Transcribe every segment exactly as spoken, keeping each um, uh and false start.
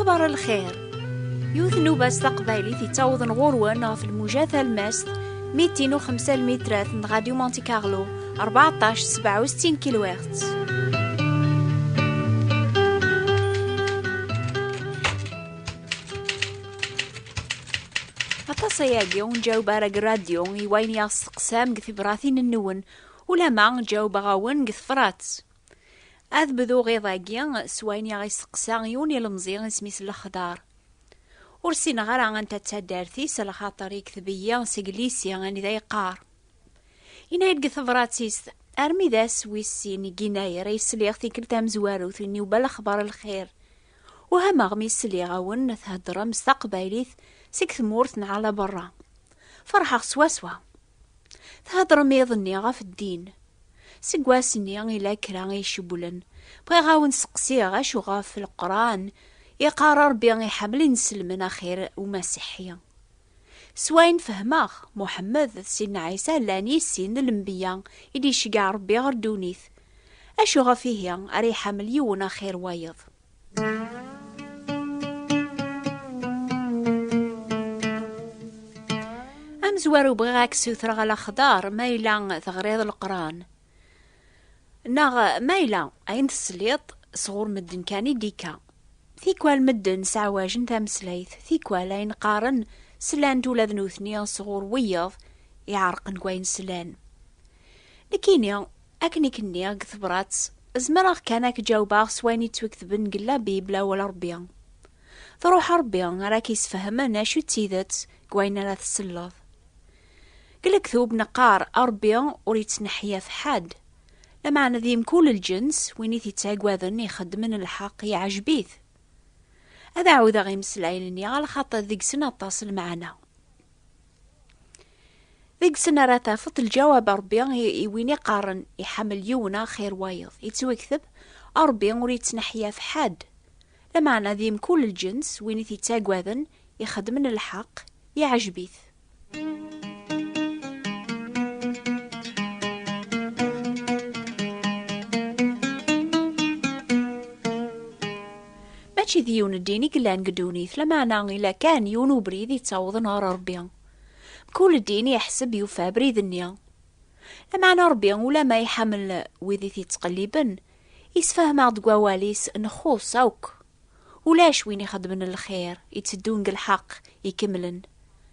Xbar lxir. Yiwet n ubas taqbaylit yettawḍen ɣur-wen ɣef lmuja talmast mitin u xemsa lmitrat n Radio Monte Carlo, rbeɛṭac sebɛa u settin kilohertz. Aṭas ayagi ur nǧaweb ara deg rradyu i wayen i aɣ-testeqsam deg tibratin-nwen, ulamma ǧawbeɣ-awen deg tefrat. Ad bduɣ iḍ-agi s wayen i aɣ-isteqsa yiwen ilemẓi isem-is Lexdar. Ur ssineɣ ara anta d taddart-is, lxaṭer yekteb-iyi seg lycée anida yeqqar. Yenna-yi-d deg tebrat-is, armi d ass wis sin deg yennayer ay sliɣ tikkelt tamezwarut i Newba Lexbar Lxir. Uhameɣ mi sliɣ-awen theddrem s taqbaylit seg tmurt n ɛla berra. Ferḥeɣ swaswa. Theddrem iḍ-nni ɣef ddin. Seg wass-nni ila kra i icewwlen. Bɣiɣ a wen-seqsiɣ acu ɣef Leqran yeqqar Ṛebbi iḥemmel inselmen axir umasiḥi. S wayen fehmeɣ, Muḥemmed d Sidna Ɛisa llan i sin n lenbiya i d-iceggeɛ Ṛebbi ɣer ddunit. Acu ɣef ihi ara iḥemmel yiwen axir wayeḍ? Amezwaru, bɣiɣ ad k-ssutreɣ a Lexdar ma yella teɣriḍ Leqran, neɣ ma yella ayen tesliḍ sɣur medden kan i d-ikka. Tikwal medden sɛewajen tameslayt, tikwal ayen qqaren slan-t ula d nutni sɣur wiyeḍ iɛerqen deg wayen slan. Nekkini, akken i k-nniɣ deg tebrat, zemreɣ kan ad k-ǧawbeɣ s wayen yettwaketben deg La Bible, awal Ṛebbi. D Ṛuḥ Ṛebbi ara k-isfehmen acu d tidet deg wayen ara tselleḍ. Deg lektub neqqar Ṛebbi ur yettneḥyaf ḥedd, lameɛna di mkul lǧens win i t-ittaggaden ixeddmen lḥeqq yeɛjeb-it. Ad ɛawdeɣ imeslayen-nni, alaxaṭer deg-sen aṭas lmeɛna. Deg-sen ara tafeḍ lǧawab Ṛebbi i, i win iqqaren iḥemmel yiwen axir wayeḍ. Yettwakteb, Ṛebbi ur yettneḥyaf ḥedd. Lameɛna di mkul lǧens, win i t-ittaggaden, ixeddmen lḥeqq, yeɛjeb-it. Mačči d yiwen ddin i yellan deg ddunit, lameɛna ila kan yiwen ubrid yettawḍen ɣer Ṛebbi. Mkul ddin yeḥseb yufa abrid-nni. Lameɛna Ṛebbi, ulamma iḥemmel wid i t-ittqelliben, isfehmeɣ deg wawal-is nxuṣ akk. Ulac win ixeddmen lxir, itteddun deg lḥeqq, ikemlen.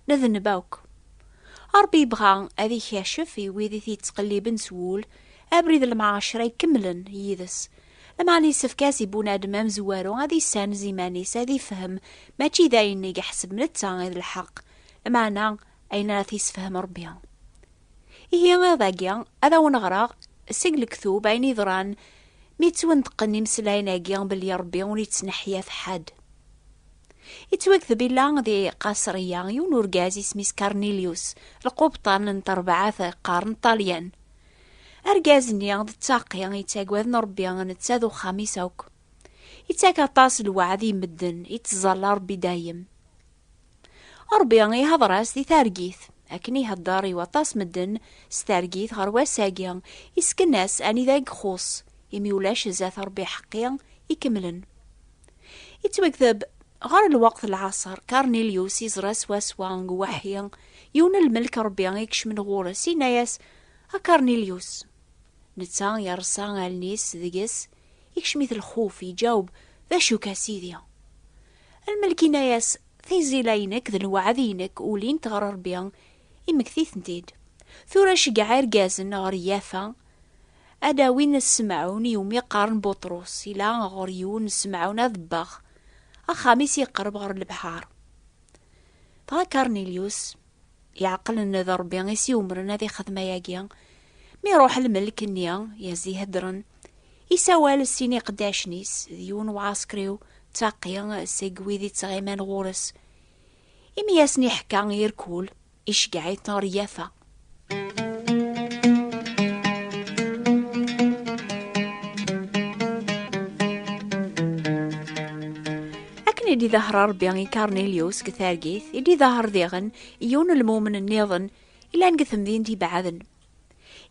Nedneb akk. Ṛebbi yebɣa ad ikacef i wid i t-yettqelliben s wul, abrid n lemɛacra ikemlen yid-s. Lameɛna yessefk-as i bunadem amezwaru ad issanez iman-is, ad ifhem mačči d ayen i yeḥseb netta i d lḥeqq, lameɛna ayen ara t-yessefhem Ṛebbi. Ihi iḍ-agi ad awen-ɣreɣ seg lektub ayen yeḍran mi ttwenṭeqen imeslayen-agi belli Ṛebbi ur yettneḥyaf ḥedd. Yettwakteb illa di Qaṣriya yiwen urgaz isem-is Karnilius, lqubṭan n terbaɛt qqaren Ṭṭalyan. Argaz-nni d ttaqi yettaggaden Ṛebbi, netta d uxxam-is akk. Yettak aṭas lweɛd i medden, yettẓalla Ṛebbi dayem. Ṛebbi ihedṛ-as di targit, akken iheddeṛ i waṭas medden s targit ɣer wass-agi, isken-as anida i ixuṣ, imi ulac zdat Ṛebbi ḥeqqi ikemlen. Yettwakteb, ɣer lweqt n lɛaṣer, Karnilius iẓra swaswa deg uweḥḥi yiwen n lmelk Ṛebbi ikecmen ɣur-s, yenna-yas: "A Karnilius." Netta yerṣa allen-is deg-s, ikcem-it lxuf, iǧaweb: "D acu-k a Sidi?" Lmelk yenna-yas: "Tiẓila-inek d lweɛd-inek ulint ɣer Ṛebbi, imekti-tent-id. Tura ceggeɛ irgazen ɣer Yafa, ad awin semɛun i umi qqaren Buṭrus, ila ɣer yiwen semɛun aḍebbax, axxam-is iqerreb ɣer lebḥer." Dɣa Karnilius, iɛeqlen d Ṛebbi i s-iwemren ad ixdem ayagi, mi iṛuḥ lmelk-nni i as-d-iheddren, isawal s sin iqeddacen-is d yiwen uɛaskriw ttaqi seg wid ittɣiman ɣur-s. Imi i asen-iḥka irkul, iceggeɛ-iten ɣer Yafa. Akken i d-iḍehher Ṛebbi i Karnilius deg targit, i d-iḍehher diɣen i yiwen n lmumen nniḍen yellan deg temdint ibeɛden.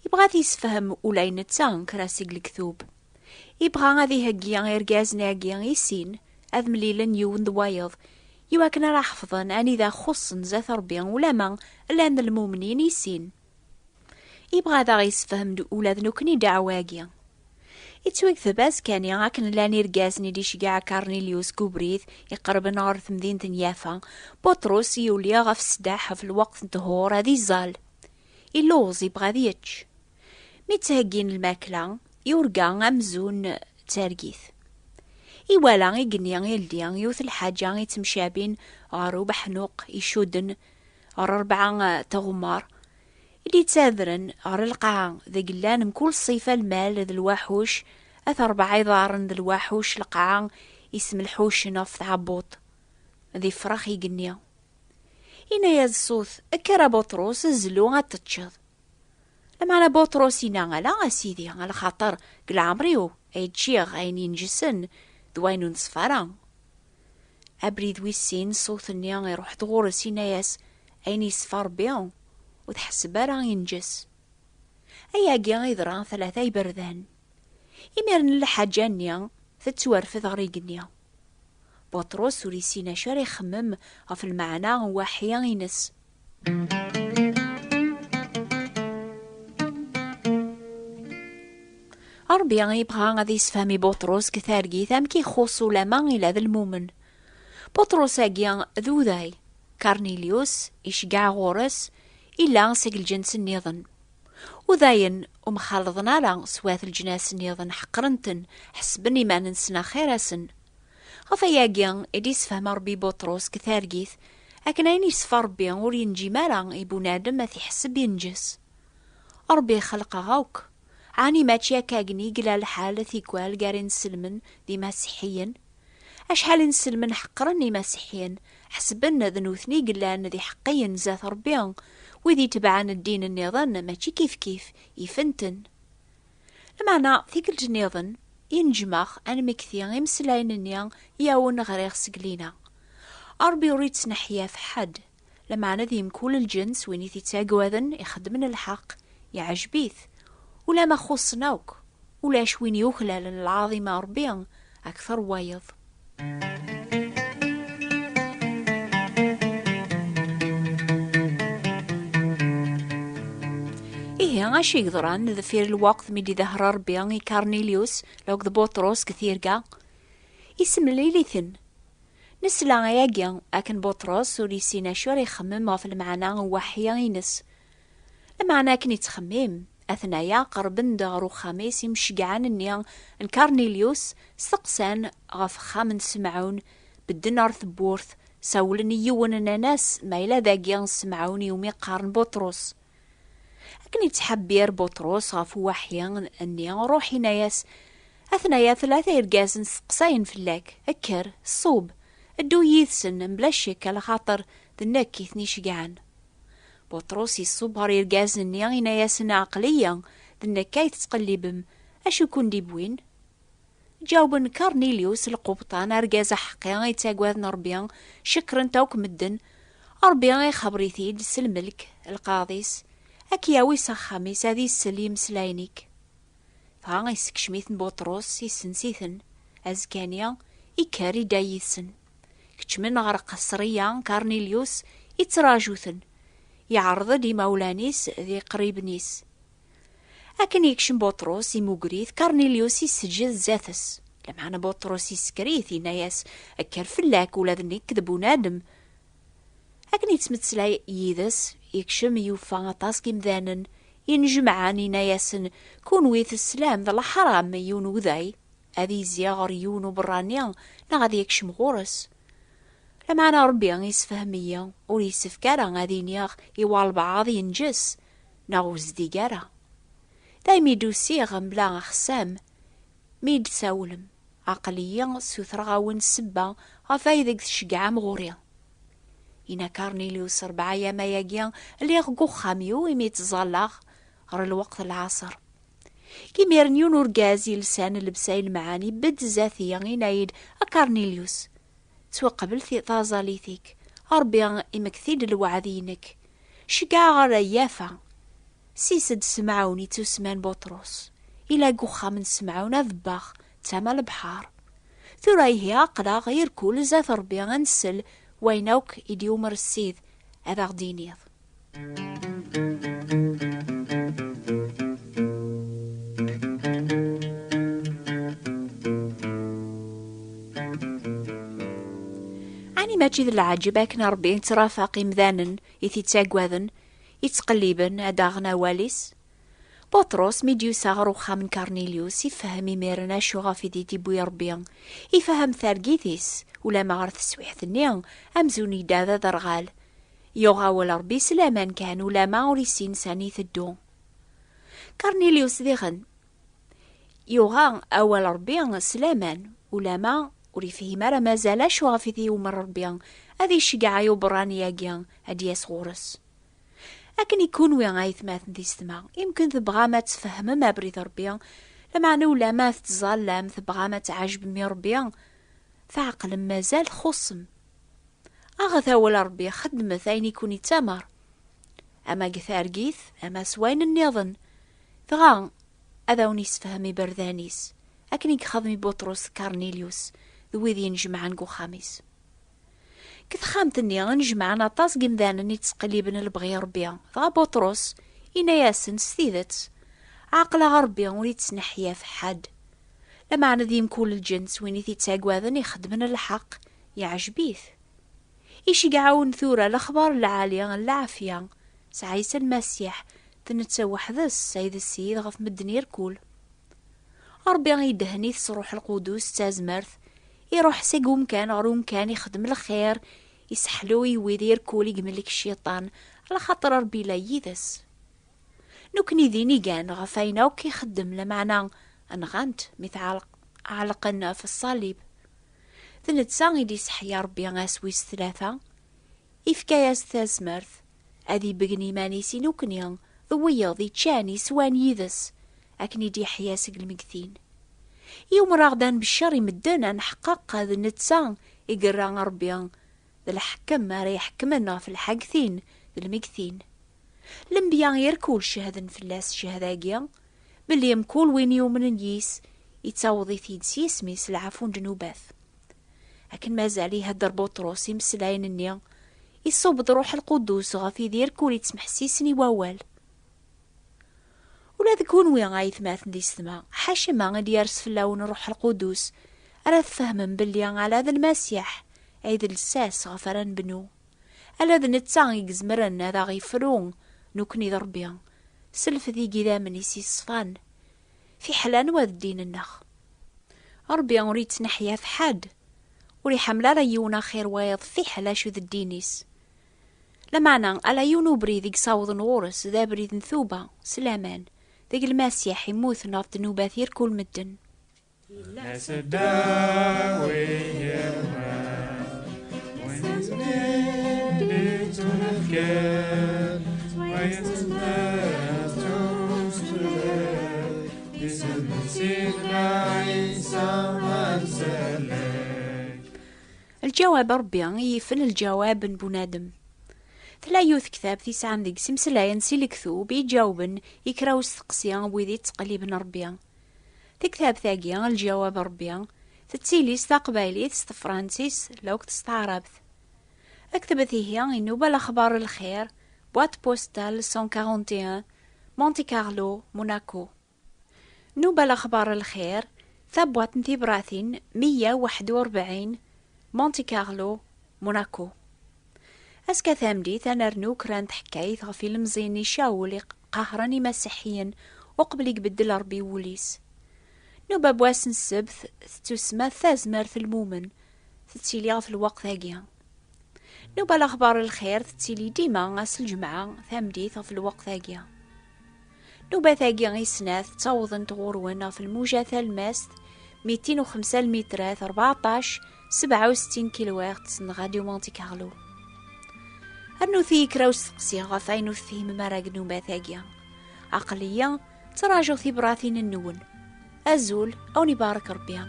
Yebɣa ad t-yessefhem ula i netta kra seg lektub. Yebɣa ad iheggi irgazen-agi i sin, ad mlilen yiwen d wayeḍ, iwakken ara ḥefḍen anida xuṣṣen zdat Ṛebbi, ulama llan lmumnin i sin. Ibɣa ad aɣ-yessefhem d ula d nekkni ddeɛwa-agi. Yettwakteb azekka-nni akken llan irgazen i d-iceggeɛ Karnilyus deg ubrid iqerben ɣer temdint n Yafa, Buṭrus yuli ɣef sdaḥ ɣef lweqt n ṭhur ad iẓẓal. Illuẓ, ibɣa ad yečč. Mi ttheggin lmakla, yurga amzun d targit. Iwala igenni ildi yiwet lḥaǧa ittemcabin ɣer ubeḥnuq icudden ɣer rebɛa tɣemmar, i d-ittadren ɣer lqaɛa deg llan mkul ṣṣifa lmal d lwaḥuc, at rebɛa iḍarren d lwaḥuc lqaɛa isemlḥucen ɣef tɛebbuḍt d ifrax igenni. Inna-yas ṣṣut: "Kker a Buṭrus, zlu ad teččeḍ." Lameɛna Buṭrus inna: "Ala a Sidi, lxaṭer deg leɛmer-iw ay ččiɣ ayen inǧsen d wayen ur neṣfa ara." Abrid wis sin, ṣṣut-nni iruḥ-d ɣur-s, inna-yas: "Ayen yeṣfa Ṛebbi, ur t-ḥesseb ara inǧes." Ayagi yeḍra tlata iberdan. Imiren lḥaǧa-nni tettwarfed ɣer igenni. Buṭrus ur yessin acu ara ixemmem ɣef lmeɛna n waḥi-ines. Ṛebbi yebɣa ad yessefhem i Buṭrus deg targit amek ixuṣṣ ulama ila d lmumen. Buṭrus-agi d uday. Karnilyus iceggeɛ ɣur-s, illa seg lǧens nniḍen. Udayen ur mxalḍen ara s wat leǧnas nniḍen, ḥeqren-ten, ḥesben iman-nsen axir-asen. Ɣef ayagi i d-issefhem Ṛebbi Buṭrus deg targit, akken ayen yeṣfa Ṛebbi ur yenǧim ara i bunadem ad t-iḥseb inǧes. Ṛebbi ixleq-aɣ akk. Ɛni mačči akkagni i yella lḥal tikwal gar inselmen d imasiḥiyen? Acḥal inselmen ḥeqren imasiḥiyen, ḥesben d nutni i yellan d iḥeqqiyen zdat Ṛebbi, wid itebɛen ddin nniḍen mačči kifkif, ifen-ten. Lameɛna tikkelt nniḍen, inǧem-aɣ ad nmekti imeslayen-nni i awen-ɣriɣ seg lina. Ṛebbi ur ittneḥyaf ḥedd, lameɛna di mkul lǧens win i t-ittaggaden ixeddmen lḥeqq, iɛjeb-it, ulama xuṣṣen akk, ulac win yuklalen lɛaḍima n Ṛebbi akter n wayeḍ. Ihi, acu i yeḍran deffir lweqt mi d-idehher Ṛebbi i Karnilyus akked Buṭrus deg tirga? Isemlil-iten. Nesla ayagi akken Buṭrus ur yessin acu ara ixemmem ɣef lmeɛna n waḥi-ines. Lameɛna akken ittxemmim, atnaya qerben-d ɣer uxxam-is imceggɛen-nni n Karnilyus, steqsan ɣef uxxam n Semɛun, bedden ɣer tewwurt, sawlen i yiwen, nnan-as ma yella dagi Semɛun iwumi qqaren Buṭrus. Akken ittḥebbir Buṭrus ɣef uwaḥi-nni, ruḥ, inna-yas: "Atnaya tlata irgazen steqsayen fell-ak, kker, ṣub, ddu yid-sen, mebla ccek, alaxaṭer d nekk i ten-iceggɛen." Buṭrus iṣub ɣer irgazen-nni, inna-yasen: "Aql-iyi, d nekk ay tettqellibem, acu i ken-d-iwwin?" Ǧawben Karnilyus lqubṭan, argaz aḥeqqi yettaggaden Ṛebbi, cekkren-t akk medden. Ṛebbi ixebber-it-id s lmelk, lqaḍi-s, ad k-yawi s axxam-is, ad isel i imeslayen-ik. Dɣa isekcem-iten Buṭrus, isens-iten. Azekka-nni, ikker idda yid-sen. Keččmen ɣer qeṣṣriya, Karnilyus ittraǧu-ten. Iɛreḍ-d imawlan-is d iqriben-is. Akken yekcem Buṭrus, imuger-it, Karnilyus iseǧǧed zdat-s. Lameɛna Buṭrus isekker-it, inna-yas: "Kker fell-ak, ula d nekk d bunadem." Akken yettmeslay yid-s, yekcem, yufa aṭas n yimdanen yenjemɛen, inna-yasen: "Kunwi teslam d leḥram yiwen uday ad yezzi ɣer yiwen uberrani neɣ ad yekcem ɣur-s. Lameɛna Ṛebbi yessefhem-iyi, ur yessefk ara ad iniɣ i walbeɛḍ yenǧes neɣ ur zdig ara. Daymi d-usiɣ mebla axessam, mi d-tsawlem, aql-iyi ssutreɣ-awen ssebba ɣef aydeg tceggɛem ɣur-i." Inna Karnilyus: "Ṛebɛa yama-yagi lliɣ deg uxxam-iw imi ttẓallaɣ ɣer lweqt n lɛaṣer. Deg imiren yiwen urgaz yelsan llebsa ilemɛen ibedd zdat-i, inna-yi-d: 'A Karnilyus, ttwaqbel ti-, taẓallit-ik. Ṛebbi imekti-d lweɛd-inek. Ceggeɛ ɣer Yafa. Sis-d Semɛun ittusemman Buṭrus. Ila deg uxxam n Semɛun aḍebbax, tama lebḥer. Tura ihi aql-aɣ irkul zdat Ṛebbi ad nsel wayen akk i d-yumer Ssid ad aɣ-d-iniḍ. Ɛni mačči d lɛaǧeb akken Ṛebbi yettrafaq imdanen i t-ittaggaden, ittqelliben ad aɣen awal-is? Buṭrus mi d-yusa ɣer uxxam n Karnilyus, ifhem imiren acu ɣef i d-idiwwi Ṛebbi. Ifhem targit-is, ulama ɣer teswiḥt-nni, amzun yedda d aderɣal. Yuɣ awal Ṛebbi s laman kan, ulama ur issin sani iteddu. Karnilyus diɣen yuɣa awal Ṛebbi s laman, ulama ur ifhim ara mazal acu ɣef i t-yumer Ṛebbi ad iceggeɛ i uberrani-agi ad d-yas ɣur-s. Akken i kunwi, aytmaten d yessetma, imken tebɣam ad tfehmem abrid Ṛebbi, lameɛna ulama tettẓallam, tebɣam ad tɛejbem i Ṛebbi, tɛeqlem mazal txuṣṣem. Aɣet awal Ṛebbi, xedmet ayen i kun-ittamer, ama deg targit, ama s wayen nniḍen, dɣa ad awen-isefhem iberdan-is, akken i ixdem i Buṭrus d Karnilyus d wid yenjemɛen deg uxxam-is. Deg texxamt-nni, njemɛen aṭas n yimdanen i ttqelliben lebɣi n Ṛebbi, dɣa Buṭrus yenna-yasen s tidet, ɛeqleɣ Ṛebbi ur yettneḥyaf ḥedd. Lameɛna di mkul lǧens win i t-ittaggaden ixeddmen lḥeqq, yeɛjeb-it. Iceggeɛ-awen tura lexbar n lɛali n lɛafya, s Ɛisa Lmasiḥ, d netta weḥd-s ay d Ssid ɣef medden irkul. Ṛebbi idhen-it s Ṛuḥ Lqudus d tazmert, iṛuḥ seg umkan ɣer umkan, ixeddem lxir, iseḥlu i wid irkul i yemlek cciṭan, ala xaṭer Ṛebbi yella yid-s. Nekni d inigan ɣef ayen akk ixeddem, lameɛna nɣan-t mi tɛelq-, ɛelqen ɣef ṣṣalib. D netta i d-iseḥya Ṛebbi ass wis tlata, ifka-yas tazmert ad ibeggen iman-is i nekni, d wiyaḍ iččan iswan yid-s, akken i d-iḥya seg lmegtin. Yumer-aɣ-d ad nbeccer i medden, ad nḥeqqeq d netta i yerra Ṛebbi d lḥekkem ara iḥekmen ɣef lḥagtin d lmegtin. Lenbiya irkul cehden fell-as ccehda-agi, belli mkul win yumnen yis, ittaweḍ-it-id s yisem-is lɛafu n ddnubat. Akken mazal ihedder Buṭrus imeslayen-nni, iṣubb-d Ṛuḥ Lqudus ɣef Yidir kul ittmeḥsisen i wawal. Ula d kunwi, aytmaten d yessetma, ḥaca ma i d-yers fell-awen Ṛuḥ Lqudus, ara tfehmem belli ala d Lmasiḥ ay d lsas ɣef ara nbnu. Ala d netta i izemren ad aɣ-ifru nekni d Ṛebbi, s lfed n yidammen-is yeṣfan, fiḥel anwa d ddin-nneɣ. Ṛebbi ur yettneḥyaf ḥedd, ur iḥemmel ara yiwen axir wayeḍ fiḥel acu d ddin-is. Lameɛna, ala yiwen ubrid i yessawḍen ɣur-s, d abrid n tuba s laman, deg Lmasiḥ immuten ɣef ddnubat irkul medden. Yella seddaw i yirman, win izmir ittunefken, wa yessetma tuclek, isem n Sidna Ɛisa ma nsellek. Lǧawab n Ṛebbi i yifen lǧawab n bunadem. Tella yiwet tektabt yesɛan deg-s imeslayen si lektub i iǧawben i kra usteqsi n wid ittqelliben Ṛebbi. Taktabt-agi, Lǧawab n Ṛebbi, tettili s taqbaylit, s tefransist, la akked s taɛrabt. Ktebet ihi i nnuba Lexbar n Lxir, boîte postale cent quarante et un, Monte Carlo, Monaco. Nnuba Lexbar n Lxir, tabwaṭ n tibratin meyya u waḥed u rebɛin, Monte Carlo, Monaco. Azekka tameddit, ad nernu kra n tḥekkayt ɣef ilemẓi-nni Cawul iqehren imasiḥiyen uqbel i ibeddel Ṛebbi wul-is. Nnuba n wass n ssebt tettusemma Tazmert n Lmumen, tettili ɣef lweqt-agi. Nnuba Lexbar n Lxir tettili dima ass n lǧemɛa tameddit ɣef lweqt-agi. Nnubat-agi i snat ttawḍent ɣur-wen ɣef lmuja talmast mitin u xemsa lmitrat, rbeɛṭac sebɛa u settin kilohertz n Radio Monte Carlo. Rnut-iyi kra usteqsi ɣef ayen ur tefhimem ara deg nnubat-agi. Aql-iyi ttrajuɣ tibratin-nwen. Azul, a wen-ibarek Ṛebbi.